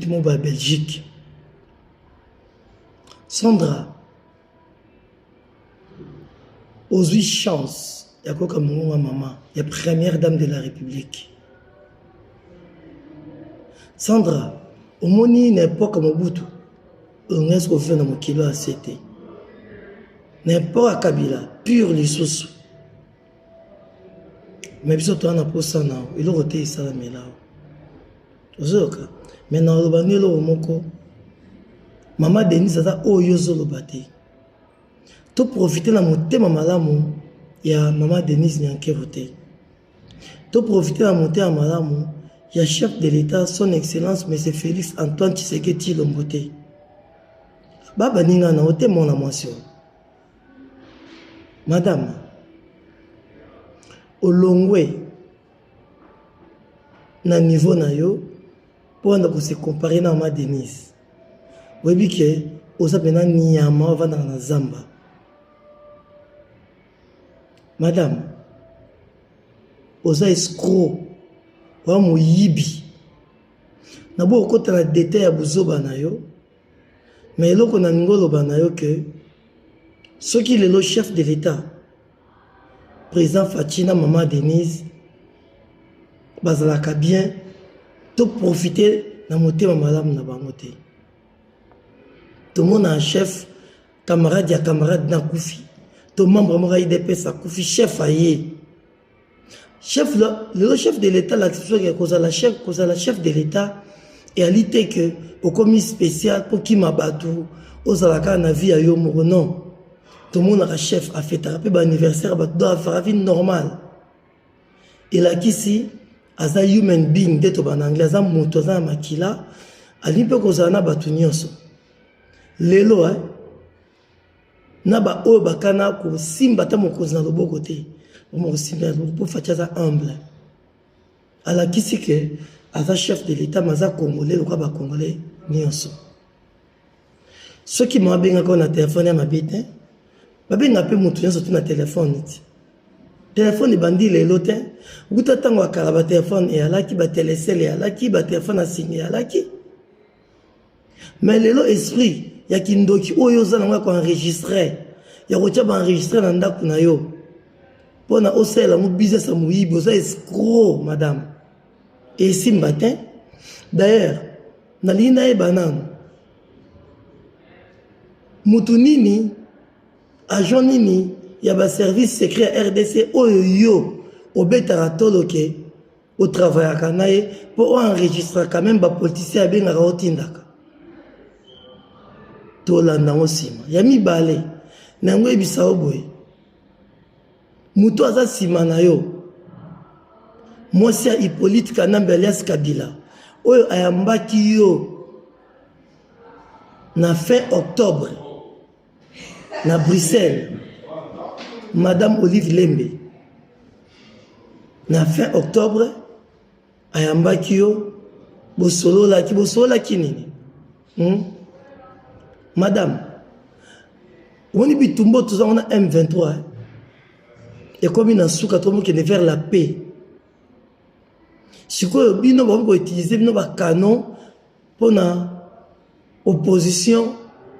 petite moko ya Belgique. Sandra, ozwi chance ya koyoka mongongo ya mama ya première dame de la République. Sandra, omoni na epoque ya Mobutu olingaki kovivre na mokili oyo ase te. Na epoque ya Kabila pure lisusu. Mais biso toza na posa na eloko te esalamela yo. Ozoyoka? Mais naloba nde eloko moko mama Denise aza oyo yo ozoloba te. To profiter na motema malamu ya mama Denise Nyankero te. To profiter na motema malamu ya chef de l'État son excellence monsieur Félix Antoine Tshisekedi Tshilombo te. Ba baninga na yo te mwana mwasi oyo. Madame, olongwe na niveau na yo mpo wana ko se comparer na mama Denise. Oyebi ke oza mpena nyama ovandaka na zamba. Madame, oza escroc, oza moyibi. Naboyi kokota na detail ya buzoba na yo. Mais eloko na lingi oloba na yo ke soki lelo chef de l'État président Fatshi na maman Denise bazalaka bien to profiter na motema malamu na bango te. Tomona chef camarade ya camarade na kufi to membre moko ya UDPS akufi chef aye Chef lelo chef de l'etat alakisi biso ke kozala chef kozala chef de l'etat eyali te ke okomi spécial mpo kima bato ozala kaka na vie ya yo moko non tomonaka chef afetaka mpe baanniversaire bato do afaka vie normale elakisi aza human being nde toba na anglais aza moto aza na makila alingi mpe kozala na bato nyonso lelo eh, na ba oyo bakana kosimba ata mokonzi na loboko te boma kosimba na loboko mpo Fatshi aza humble alakisi ke aza chef de l'etat mais aza congolais lokola ba congolais nyonso soki mama abengaka yo na telefone ya mabe te babenga mpe moto nyonso te na telefone ti telefone ebandi lelo te wuta ntango ya kala batelefone eyalaki batelesele eyalaki batelefone ya singa eyalaki Mais lelo esprit ya kindoki oyo oza nango ya ko enregistrer ya kotia ba enregistre na ndako na yo mpona osalela yango business ya moyibi oza escroc madame esimba te d'ailleurs nalingi nayeba nanu motu nini agent nini ya baservice secret ya rdc oyo yo obetaka tolo ke o travaillaka na ye mpo o enregistraka meme bapoliticien abengaka otindaka tolanda yango nsima ya mibale na yango eyebisa yo boye moto aza nsima na yo mwasi ya hippolyte kanambe alias kabila oyo ayambaki yo na fin octobre na Bruxelles madame Olive Lembe na fin octobre ayambaki yo bosololaki bosololaki nini hmm? Madame omoni bitumba toza wana M23 ekomi na suka tomokende vers la paix sikoyo bino bakomi koutilize bino bacanon mpona opposition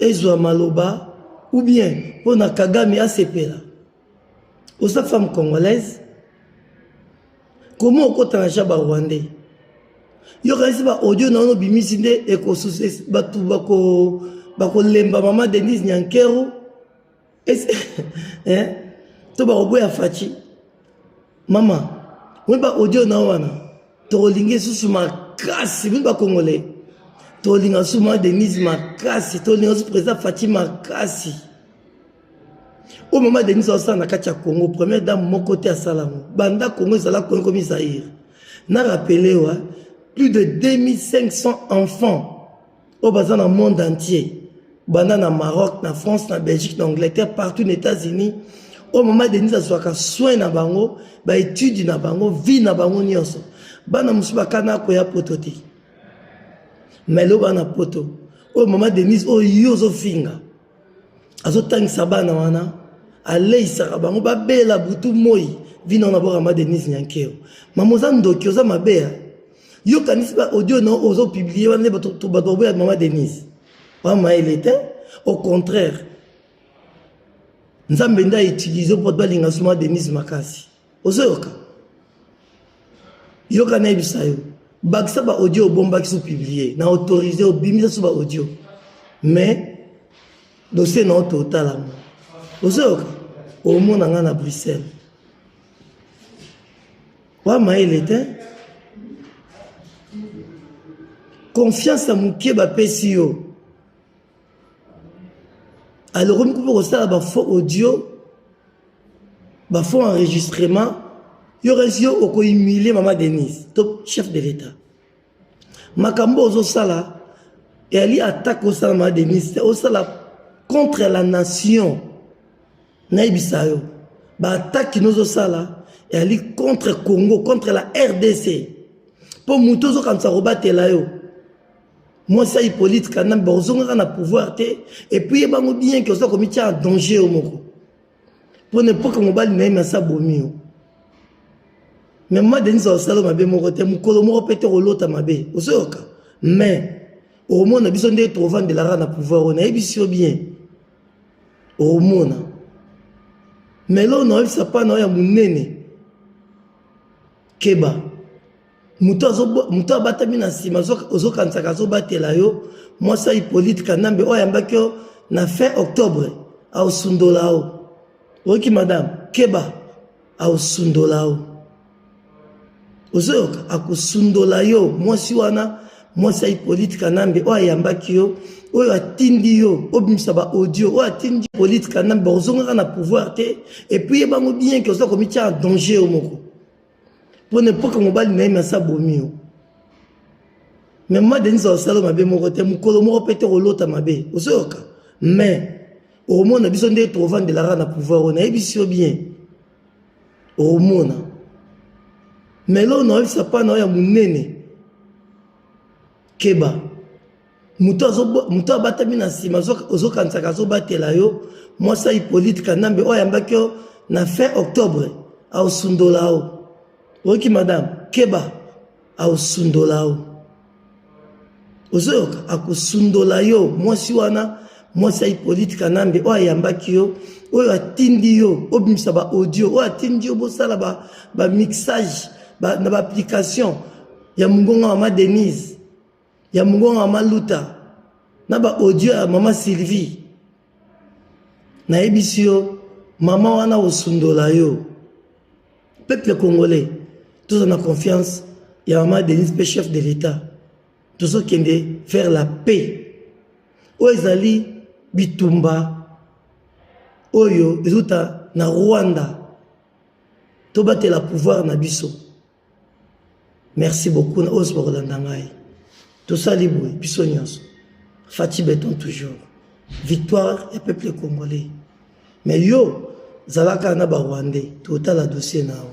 ezwa maloba ou bien mpona Kagame asepela. Oza femme congolaise, comment okota na ja ba rwandais? Yo kanisi ba audio na ono bimisi nde ekosusu bato bako bakolemba mama Denise Nyankero eh? To bakoboya Fatshi. Mama, oyi ba audio na wana tokolinga lisusu makasi bino ba congolais tokolinga lisusu mama Denise makasi tokolinga lisusu président Fatshi makasi oyo mama Denise asala na kati ya Congo première dame moko te asala yango banda Congo ezala Congo ekomi Zaïre na rappele wa plus de 2500 enfants oyo baza na monde entier banda na Maroc na France na Belgique na Angleterre partout na États-Unis oyo mama Denise azwaka soin na bango ba étude na bango vie na bango nyonso bana mosusu bakana koya poto te mais lelo bana poto oyo mama Denise oyo yo ozofinga azotangisa bana wana aleisaka bango babela butu moi vino na boka mama Denise Nyankero mama oza ndoki oza mabe. Yo kanisi ba audio na ozo publier wana nde bato baboya mama Denise. Wa mayele te. Au contraire, Nzambe nde a utiliser mpo bato balinga so mama Denise makasi. Ozoyoka? Yoka nayebisa yo. Bakisa ba audio obombaki so publier na autoriser obimisa so ba audio. Mais dossier na yo totala yango. Ozoyoka? Omona nga na Bruxelles. Wa mayele te. Confiance ya moke bapesi yo. Alors okomi mpe kosala ba faux audio, ba faux enregistrement. Yo resi yo okohumilie mama Denise to chef de l'État. Makambo ozosala eyali attaque osala mama Denise te, osala contre la nation. Nayebisa yo ba attaque nozosala eyali contre Congo, contre la RDC. Mpo moto ozokanisa kobatela yo mwasi ya Hippolyte Kanambe bakozongaka na pouvoir te, et puis yebango bien ke oza komitia en danger yo moko mpo na epoke mobali na ye masi abomi yo. Mais mama Denise akosala mabe moko te, mokolo moko mpe te kolota mabe, ozoyoka? Mais okomona biso nde tovandelaka na pouvoir oyo, nayebisi yo bien, okomona. Mais lelo nayebisa pa na yo ya monene, keba. Moto abatami na nsima, ozokanisaka azobatela yo. Mwasi ya Hippolyte Kanambe oyo ayambaki yo na fin octobre aosundola yo. Oyoki madame? Keba, aosundola yo. Ozoyoka? Akosundola yo. Mwasi wana, mwasi ya Hippolyte Kanambe oyo ayambaki yo, oyo atindi yo obimisa ba audio, oyo atindi Hippolyte Kanambe bakozongaka na pouvoir te, et puis yebango bien ke oza komitia en danger yo moko mpo na epoke mobali na ye masi abomi yo. Mais mama Denise akosala mabe moko te, mokolo moko mpe te kolota mabe, ozoyoka? Mais okomona biso nde tovandelaka na pouvoir oyo, nayebisi yo bien, okomona. Mais lelo nayebisa pa na yo ya monene, keba. Moto abatami na nsima, ozokanisaka azobatela yo. Mwasi ya Hippolyte Kanambe oyo ayambaki yo na fin octobre aosundola yo. Oyoki madame? Keba, aosundola yo. Ozoyoka? Akosundola yo. Mwasi wana, mwasi ya Hippolyte Kanambe oyo ayambaki yo, oyo atindi yo obimisa ba audio, oyo atindi yo bosala ba mixage na ba application ya mongongo mama Denise, ya mongongo mama Luta, na ba audio ya mama Sylvie. Nayebisi yo, mama wana osundola yo. Peuple congolais, toza na confiance ya mama Denise pe chef de l'État. Tozokende vers la paix. Oyo ezali bitumba oyo ezuta na Rwanda. Tobatela pouvoir na biso. Merci beaucoup na oyo bakolanda ngai. Tosali boye biso nyonso. Fatshi Beton toujours. Victoire ya peuple congolais. Mais yo zalaka na ba Rwandais, totala dossier na yo.